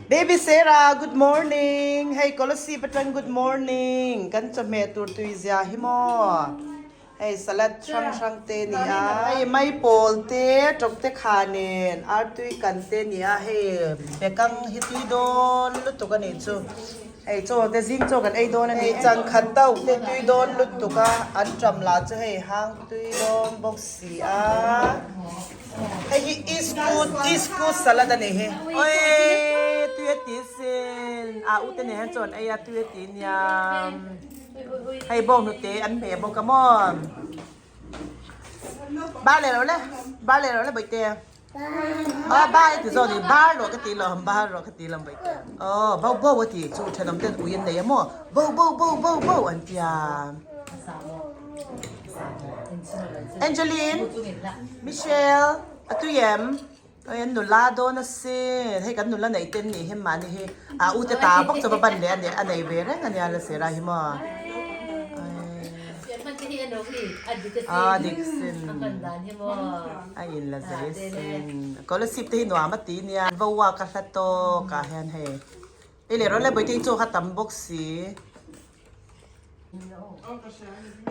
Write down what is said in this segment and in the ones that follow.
Baby Sarah good morning hei Kolasib atang good morning kan chawhmeh tur tui zia hi maw hei salad hrang hrang te ni a hei maipawl te tawkte kha nen artui kan te ni a hei bekang hi tui dawn lutuk a nih chu hei chaw te zing chaw kan ei dawn a ni changkhat tauh te tui dawn lutuk a an ṭam lah chu hei hang tui dawn bawk si a. Hei hi iskut iskut salad a nih hi. Oi tui a ti sin a u te nen hian chuan ei a tui a ti nia hei bawng hnute an hmeh bawk a maw bar leh lo le bar leh lo le bawihte aw bar i ti zawk ni bar rawh ka ti lo bar rawh ka ti lo bawihte aw bo bo a ti chu thenawm ten ui an nei a maw bo bo bo bo bo an tia. Angeline, Michelle, a tui em? Oi an nula dawn asin, hei kan nula neih ten nih hi mahni hi a u te ta bawk chu va ban leh a a nei ve reng ania la Sarah hi maw. A dik sin, a in la zei sin. Scholarship te hi nuam a ti nia, va uak a hla tawk ah hian hei. Ei leh rawh le Bawihte hi chaw kha tam bawk si.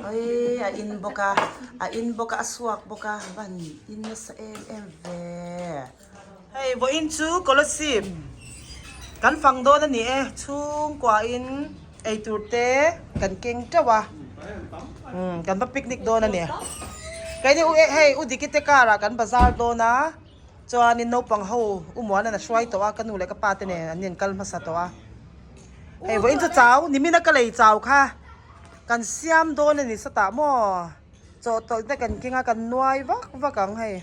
Oi a in bawk a a in bawk a a suak bawk a van in nasa em em ve. Hei vawiin chu Kolasib kan fang dawn a ni e chhungkua in eitur te kan keng teuh a umm kan va picnic dawn a ni keini u hei u Diki te car ah kan bazar dawn a chuanin naupang ho u Muana'n a hruai tawh a ka nu leh ka pa te nen an in kal hmasa tawh a. Hei vawiin chu chau nimina ka lei chau kha kan siam dawn a ni satah maw chawhtawlh te kan keng a kan nuai vak vak ang hei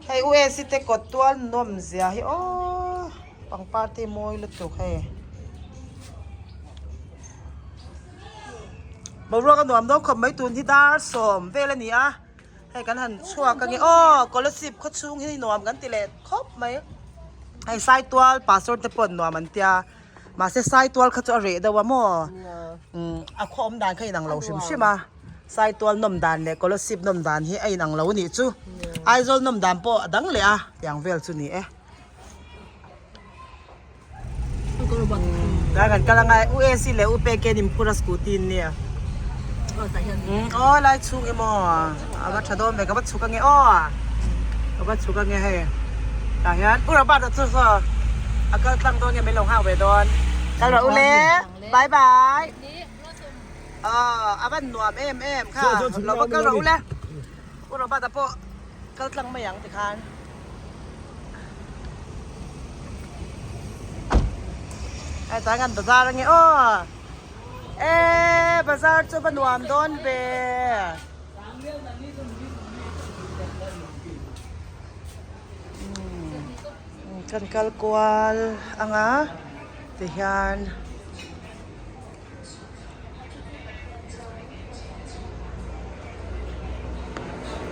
hei u AC te kawt tual nawm zia hi aww pangpar te hi mawi lutuk hei boruak a nuam dawn khawp mai tun hi dar sawm vel a ni a hei kan han chhuak ange aw Kolasib khawchhung hi nuam kan ti leh khawp mai hei Saitual pastor te pawh nuam an tia mahse Saitual kha chu a reh deuh a maw umm a khaw awm dan kha a inang lo hrim hrim a Saitual nawm dan leh Kolasib nawm dan hi a inang lo a nih chu Aizawl nawm dan pawh a dang leh a tiang vel chu ni e. Tlai kan kal anga U AC leh U PK in phur a scooty in nia. Aw lai chhung emaw a va tha dawn ve ka va chhuk ange aw ka va chhuk ange hei tah hian U Robert a chu saw a kal tlang dawn nge min lo nghak ve dawn kal rawh u le bye bye aw a van nuam em em kha lo va kal rawh u le U Robert a pawh kal tlang mai ang tikhan. Hei tlai kan bazar ange aw e bazar chu va nuam dawn ve kan kal kual anga tihian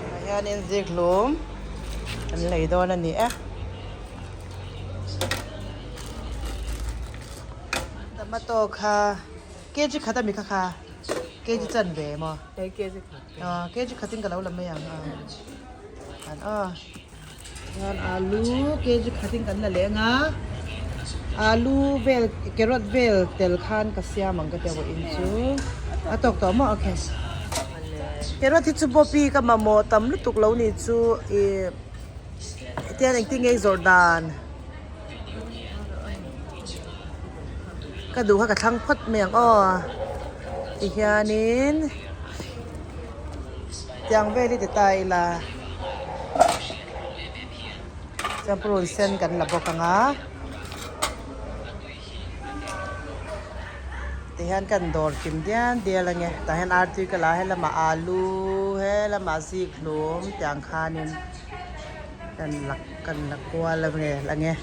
Tah hianin zikhlum kan lei dawn a ni e. Tomato kha kg khat ami kha kha kg chan ve maw? Hei kg khat. Aw kg khatin ka lo la mai ang a. Aw. Chuan alu kg khatin kan la leh anga alu vel carrot vel tel khan ka siam ang ka tia vawiin chu a tawk tawh maw okay carrot hi chu bawpi ka mamawh tam lutuk lo ni chu ih hetiang engtin nge i zawrh dan ka duh kha ka thlang phawt mai ang aw tihianin. Tiang vel hi ti ta ila chuan purun sen kan la bawk ang a tihian kan dawr kim dial dial ange tah hian artui ka la a helamah alu helamah zikhlum tiang khanin kan la kan la kual ange ange.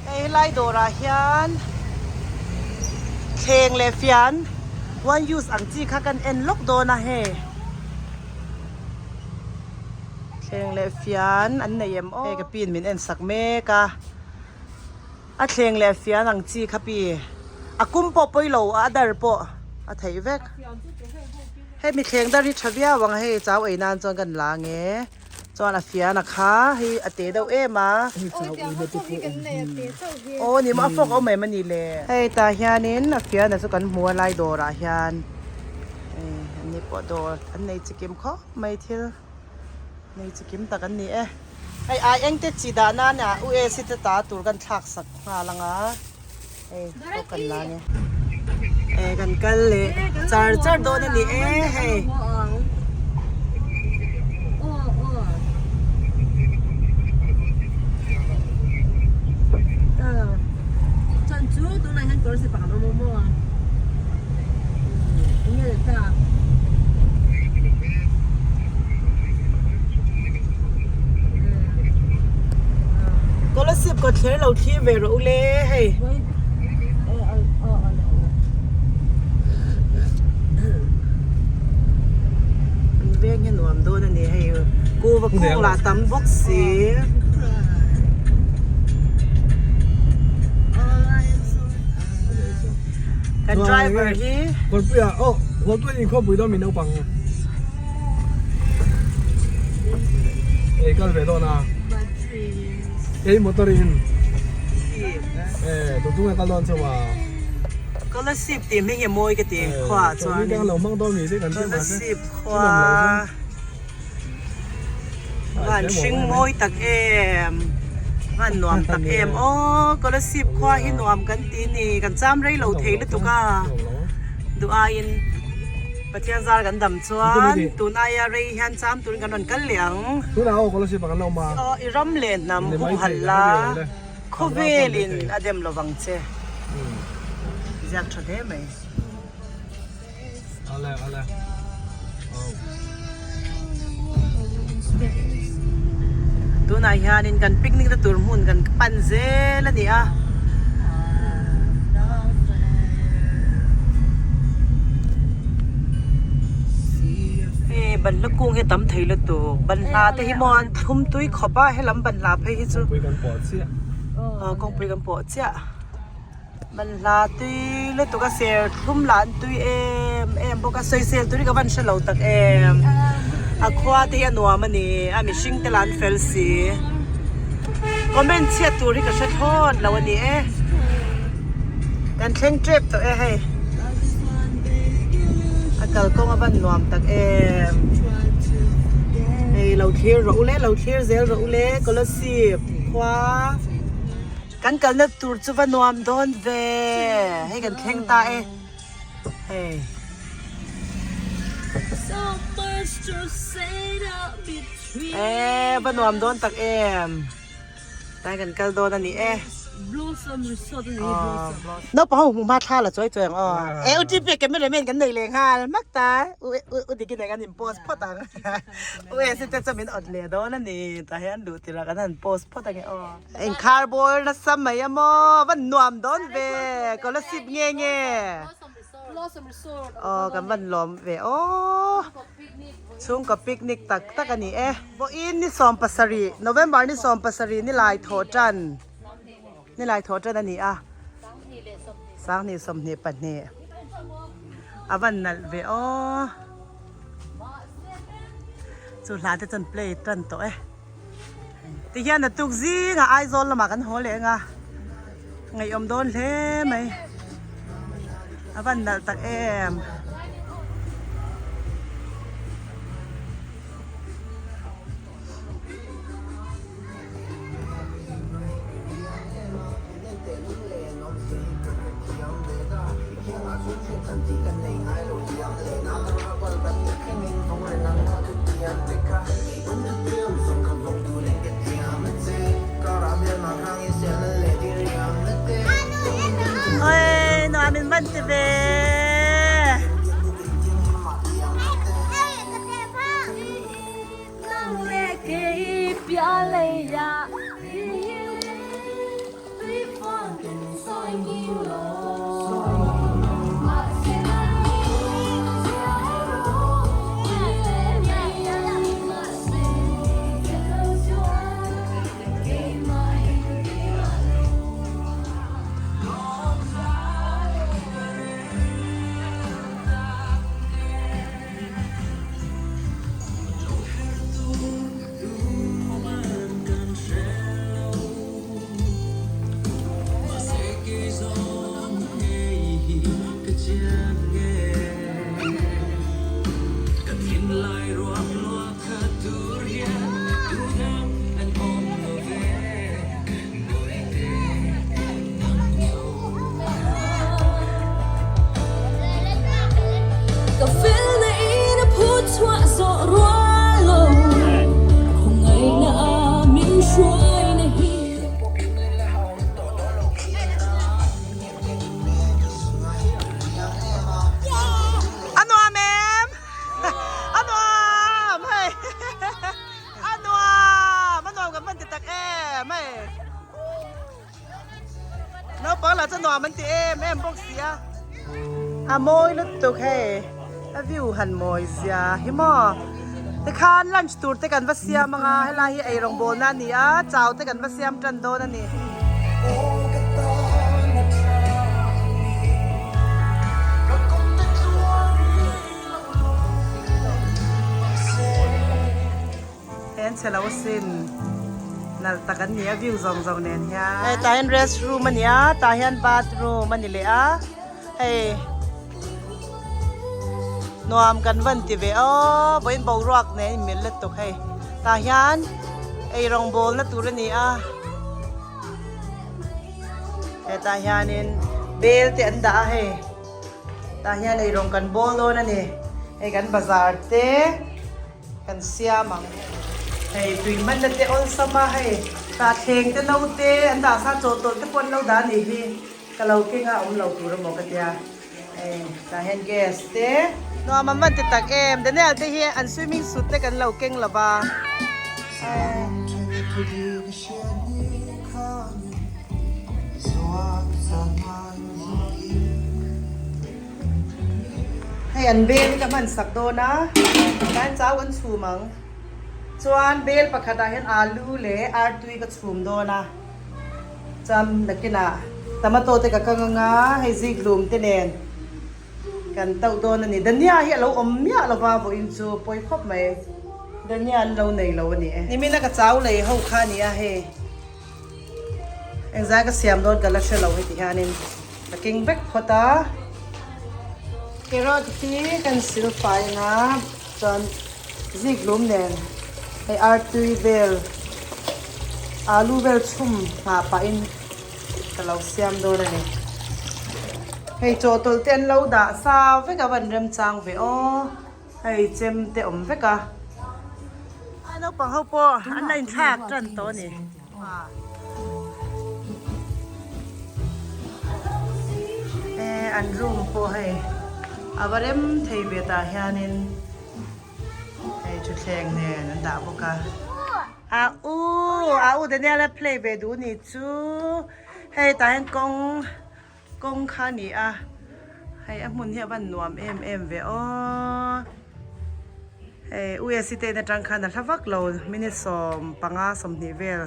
Hei helai dawrah hian thleng leh fian one use ang chi kha kan en lawk dawn a hei thleng leh fian an nei em aw hei ka pin min en sak mek a a thleng leh fian ang chi kha pi a kum pawh pawi lo a dar pawh a theih vek hemi thleng dar hi tha viau ang a hei chau ei nan chuan kan la ang e. Chuan a fian a kha hei a te deuh em a. Aw ni maw a fawk a awm em a ni le. Hei tah hianin a fian a chu kan hmu a lai dawrah hian hei an ni pawh dawr an nei chikim khawp mai thil nei chikim tak an ni e. Hei ai eng te chi dah nan ah U A C te ta tur kan thlak sak nghal ang a hei pawh kan la ania eh kan kal leh char char dawn a ni e hei. Scholarship ka thler lo thlir ve rawh u le hei. An veng hi nuam dawn a ni hei kuva kung lah tam bawk si. Kan driver hi. Kawrpuia aw Kawrpuia in khawpui dawn min naupang ei kal ve dawn a ei motor in eh tung tung kal dawn chauh a. Scholarship tih hming hi mawi ka ti khua ah chuan Scholarship khua. Van hring mawi tak em van nuam tak em aw Kolasib khua hi nuam kan ti ni kan cham rei lo thei lutuk a duh aiin Pathian zar kan dam chuan tun aia rei hian cham turin kan rawn kal leh ang aw i ram leh hnam humhalh la khawvelin a dem lovang che ziak tha hle mai. Tunah hianin kan picnic na tur hmun kan pan zel a ni a. Hei banhla kung hi a tam thei lutuk banhla te hi maw an thlum tui khawp a helam banhla phei hi chu kawngpui kan pawh chiah. Banhla tui lutuk a ser thlum lah an tui em em bawk a sawisel tur hi ka van hre lo tak em a khua te hi a nuam a ni a mihring te lah an fel si comment chhiat tur hi ka hre thlawt lo a ni e kan thleng tep tawh e hei a kalkawng a van nuam tak em hei lo thlir rawh u le lo thlir zel rawh u le Kolasib khua. Kan kalna tur chu va nuam dawn ve, hei kan thleng ta e, hei. E va nuam dawn tak em, tlai kan kal dawn a ni e. Naupang ho hmuh hma thla la chawi chawi ang aw. E u TP camera man kan nei leh nghal hmak ta, u Diki nen kan in post phawt ang. U Esi te chu min awt leh dawn a ni, tah hian duh tirah kan han post phawt ang e aw. Inkhar bawr nasa mai a maw van nuam dawn ve Kolasib nge nge aw kan van lawm ve aw chhungkaw picnic tak tak a ni e vawiin ni 17 November ni 17 ni lai thawh tan ni lai thawh tan a ni a 2022 a van nalh ve aw chu hla te chuan play tan tawh e. Tihian a tuk zingah Aizawl lamah kan haw leh ang a, ngaihawm dawn hle mai. A van nalh tak em. Oi, nuam in van ti ve. A nuam em? A nuam hei A nuam a nuam kan van ti tak em hei Naupang lah chu nuam an ti em em bawk si a. A mawi lutuk hei a view han mawi zia hi maw tikhan lunch tur te kan va siam anga helai hi eirawng bawlna a ni a chau te kan va siam tan dawn a ni. Hei an chhe lo asin nalh tak an ni a view zawng zawng nen hian. Hei tah hian rest room a ni a tah hian bathroom a ni leh a hei nuam kan van ti ve aw vawiin boruak nen in mil lutuk hei tah hian eirawng bawlna tur a ni a hetah hianin bel te an dah a hei. Tah hian eirawng kan bawl dawn a ni. Hei kan bazar te kan siam ang. Hei tui hmanna te awlsam a hei tah thleng te no te an dah sa chawhtawlh te pawh an lo dah a nih hi. Ka lo keng a awm lo tur emaw ka tia. Hei tah hian gas te. Nuam an van ti tak em. Daniel te hi an swimming suit te kan lo keng lo va. Hei an bel hi ka hman sak dawn a tlai chau kan chhum ang chuan bel pakhat ah hian alu leh artui ka chhum dawn a chuan nakinah tomato te ka kang anga hei zikhlum te nen kan tauh dawn a ni dania hi a lo awm miah lova vawiin chu pawi khawp mai dania an lo nei lo a ni e nimina ka chau lei ho kha a ni a hei. Engzai ka siam dawn ka la hre lo heti hianin ka keng vek phawt a. Carrot hi kan sil fai anga chuan zik lum nen hei artui vel alu vel chhum nghah pahin ka lo siam dawn a ni. Hei chawhtawlh te an lo dah sa vek a van remchang ve aw. Hei chem te awm vek a. A naupang ho pawh an la inthlak tan tawh a ni. E an room pawh hei a va rem thei ve tah hianin hei thutthleng nen an dah bawk a. A u a u Daniel a play ve duh ni chu hei tah hian kawng Kawng kha a ni a, hei a hmun hi a van nuam em em ve aw. Hei USC te in atang khan a hla vak lo minute 15 20 vel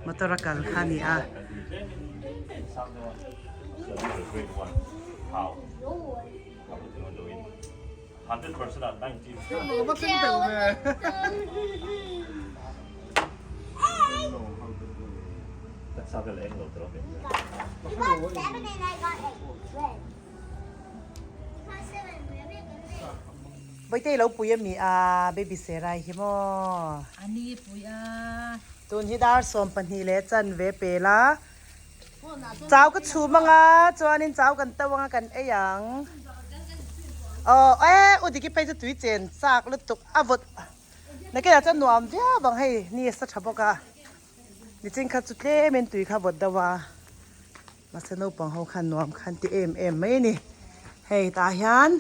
motor a kal kha a ni a. Vaitei lo pui a mi a baby serai hi maw? Tun hi dar 12 leh chanve pel a. Chau ka chhum anga chuanin chau kan to anga kan ei ang. Aw e u diki phei chu tui chen chak lutuk a vawt nakinah chuan nuam viau ang hei ni a sa tha bawk a nichin kha chu tlem in tui kha vawt deuh a mahse naupang ho khan nuam khan ti em em mai a ni hei tah hian.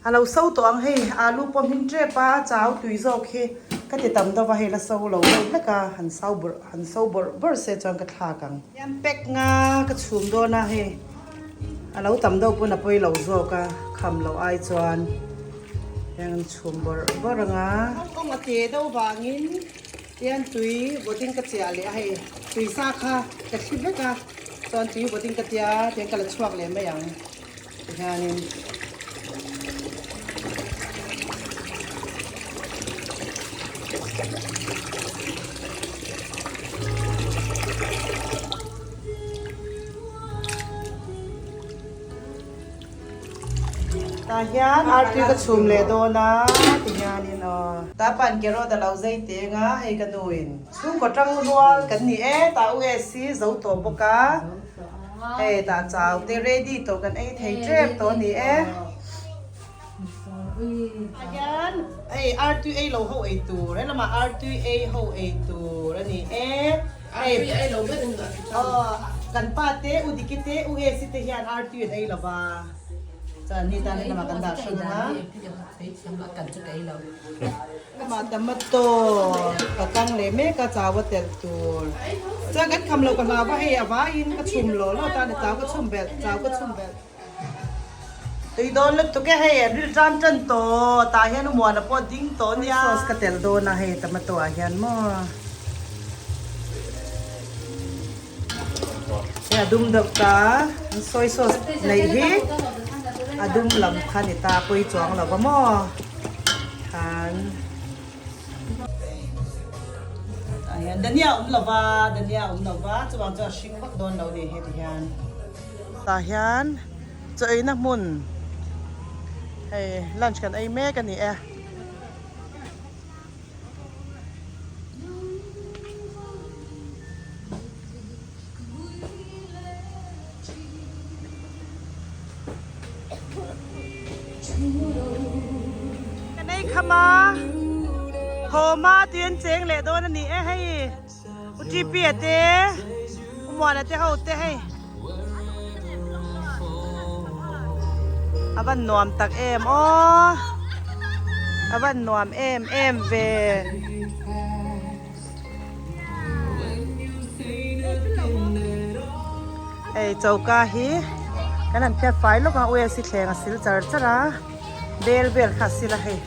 A lo so tawh ang hei, alu pawh hmin tep a, chau tui zawk hi ka ti tam deuh a, hei la so lo deuh hlek a, han so bawrh han so bawrh bawrh se chuan ka thlak ang. Hian pack nga ka chhum dawn a hei, a lo tam deuh pawn a pawi lo zawk a, kham loh ai chuan hian kan chhum bawrh bawrh ang a. Kawng a te deuh vangin tian tui vawtin ka chiah leh a hei, tui sa kha ka thli vek a, chuan tui vawtin ka tia tiang ka la chhuak leh mai ang. Tihianin tah hian artui ka chhum leh dawn a tihianin aw. Tah pan carrot a lo zei teng a hei ka nuin chhungkaw tang rual kan ni e tah u e si zo tawh bawk a. Hei tah chau te ready tawh kan ei thei tep tawh a ni e. Hian hei artui ei lo ho ei tur helamah artui ei ho ei tur. a ni e. Hei kan pa te u Diki te u Esi te hian artui an ei lo va chuan ni tan lamah kan dah hrang a. Amah tomato ka kang leh mek a chau a telh tur chuan kan kham loh ka hlau va hei a vaiin ka chhum lawh lawh tan a chau ka chhum belh chau ka chhum belh. Tui dawn lutuk e hei an ril tan tan tawh tah hian u Muana pawh a ding tawh nia. Sauce ka telh dawn a hei tomato ah hian maw. Hei a dum deuh ta an soy sauce neih hi a dum lam kha ni ta pawi chuang lo va maw khan. Tah hian dania a awm lo va dania a awm lo va chuvang chuan a hring vak dawn lo ni heti hian. Tah hian chaw eina hmun hei lunch kan ei mek a ni e. Kan ei kham a thawma tui an cheng leh dawn a ni e hei. U Ṭipi-a te, U Muana te ho te hei. A van nuam tak em aw. A van nuam em em ve. Hei choka hi kan han phiat fai lawk a U S-i thleng a sil char char a bel vel kha a sil a hei.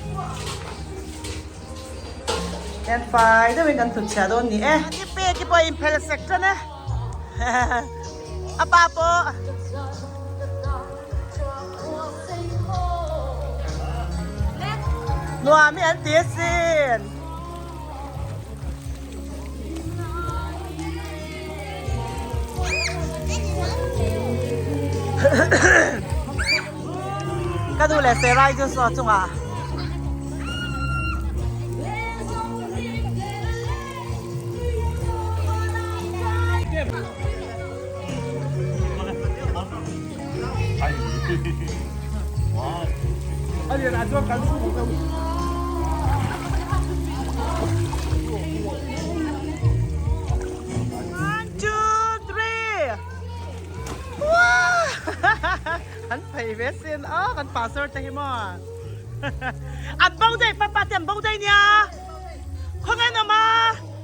Hian fai deuhin kan tut chhiah dawn ni e. Ni pek hi pawh a inphel sek tan e. A pa pawh. Nuam hi an ti asin. Ka duh leh Serai chu saw chungah. One, two, three. Wow! An phei ve sin aw kan pastor te hi maw. An bo daih papa te an bo daih nia. Khawngaih an awm a,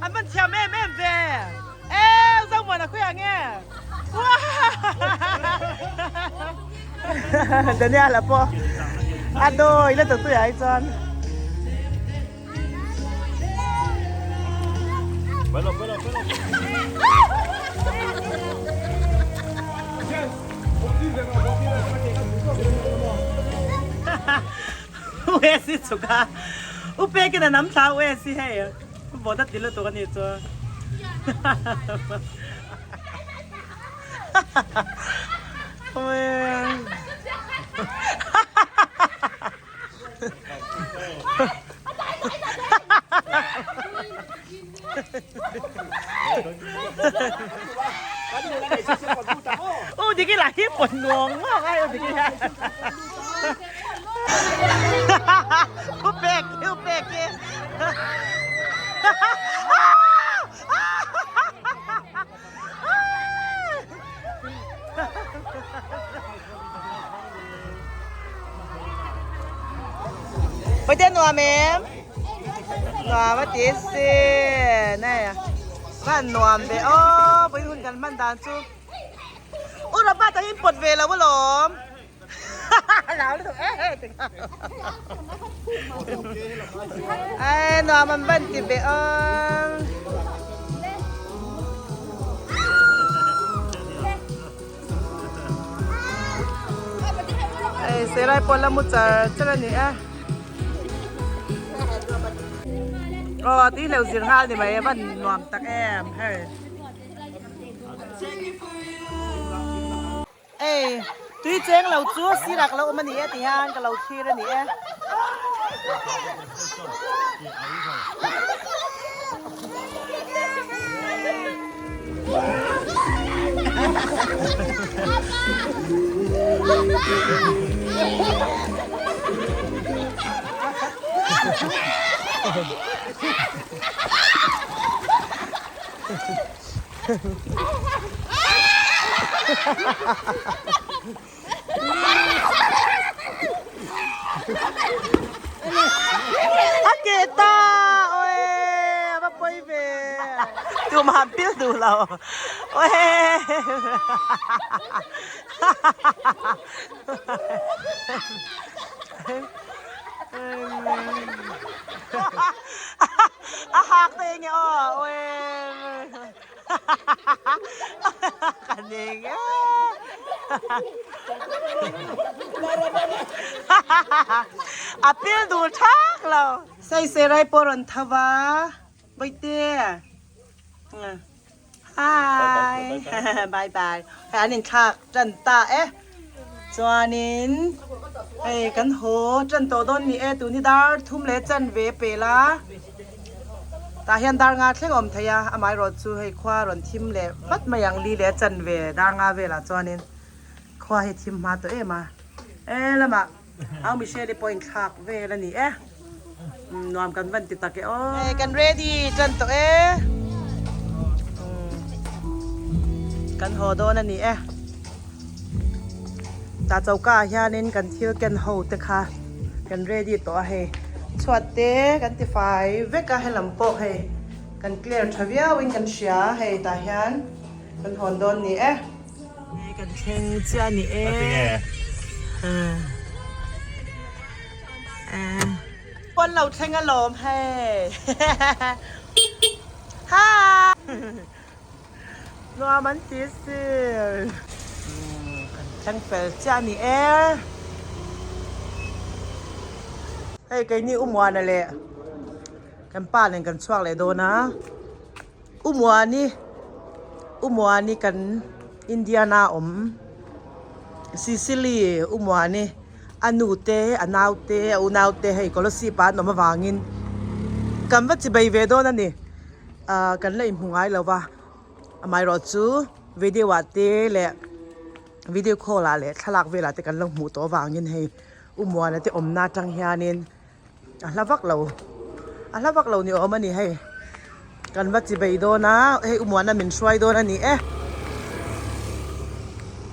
an van thiam em em ve. E Zomuana khawi ah nge? Daniel a pawh a dawi la tawh tuiah hi chuan. Uesi chhuk a, u pekin a nam thla a uesi hei vawt a ti lutuk a nih chu. U diki lah hi pawt nuang nuang ai u diki u pek u pek e Pawite nuam em? Nuam a ti sin hei van nuam ve aw vawiin hun kan hman dan chu U Robert a hi pawt ve lo alawm Lau lutuk e hei ti kha Ai nuam an van ti ve aw. Hei serai pawh la mu char char a ni a. Aw tui hleuh zir nghal ni mai a van nuam tak em hei. Ei tui cheng lo chu sirah ka lo awm a ni e ti hian ka lo thlir a ni e. A keh ta oe a va pawi ve tumah an pil duh lo oe A hak te enge aw oe Ka ning e. A pil duh thak lo. Sai serai pawh rawn tho va Bawihte. Hi bye bye hei an inthlak tan ta e chuanin hei kan haw tan tawh dawn ni e tun hi dar thum leh chanve pel a tah hian dar nga thleng a awm thei a amaherawh chu hei khua rawn thim leh vat mai ang li leh chanve dar nga velah chuanin khua hi thim hma tawh em a e lamah au Michelle-i pawh inthlak vel a ni e. Nuam kan van ti tak e aw. Hei kan ready tan tawh e. Kan haw dawn a ni e. Ta choka ah hianin kan thil ken ho te kha kan ready tawh a hei. Chhuat te kan ti fai vek a helam pawh hei kan clear tha viau in kan hria hei tah hian kan hawn dawn ni e. Hei kan thleng chiah a ni e. Pawn lo thleng alawm hei Hi Nuam an ti sir Kan thleng fel chiah a ni e Hei keini U Muana leh kan pa nen kan chhuak leh dawn a U Muani U Muani kan Indiana awm Sicily U Muani A nu te, a nau te, a unau te hei Kolosip ah an awm avangin kan va chibei ve dawn a ni. Ahh kan la inhmu ngai lo va, amaherawh chu video ah te leh video call ah leh thlalak velah te kan lo hmuh tawh avangin hei U Muana te awmna atang hianin a hla vak lo, a hla vak lo ni awm a ni hei. Kan va chibei dawn a, hei U Muana min hruai dawn a ni e.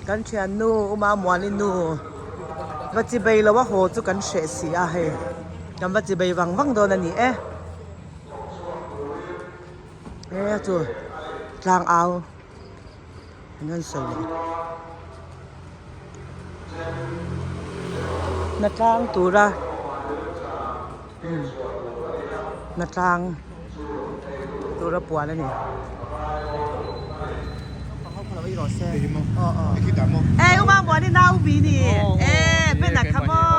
Kan thiannu U Mamuani nu va chibei lo a haw chu kan hreh si a hei. Kan va chibei vang vang dawn a ni e. E chu tlang au an rawn sawi leh. Hnatlang tura hnatlang tura puan a ni. Ê u mang muan i nau bi ni ê bên ah kha maw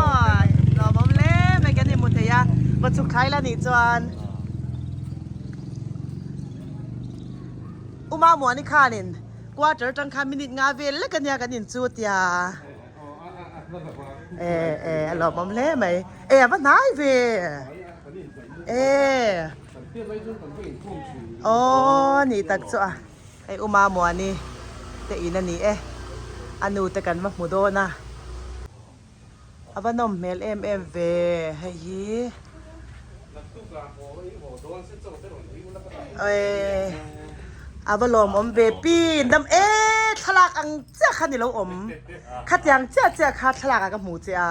lawmawm hle mai kan inhmu thei a va chhuk thlai la nih chuan u mang muan i khanin Quarter tang khan minute nga vel lek ania kan in chu tia e e a lawmawm hle mai e a va hnai ve e aw ni tak chu a hei u Mamuani te in a ni e a nu te kan va hmu dawn a a va nawm hmel em em ve hei hi e a va lawmawm ve pin dam e thlalak ang chiah kha ni lo awm khatiang chiah chiah kha thlalak ah ka hmu che a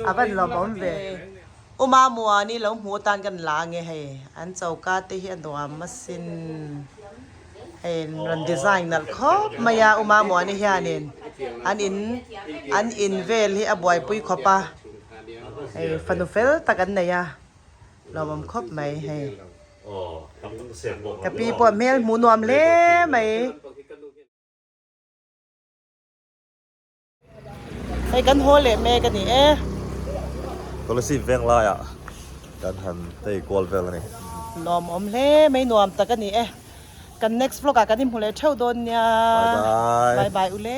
a van lawmawm ve U Mamuani lo hmuh atan kan la nge hei an choka te hi a nuam asin hei rawn design nalh khawp mai a U Mamuani hianin an in an in vel hi a buaipui khawp a hei fanu fel tak an nei a lawmawm khawp mai hei ka pi pawh hmel hmuh nuam hle mai. Hei kan haw leh mek a ni e. Kolasib veng laiah kan han tei kual vel a ni. Lawmawm hle mai nuam tak a ni e. Kan next vlog ah kan inhmu leh theuh dawn nia. Bye bye. Bye bye ule.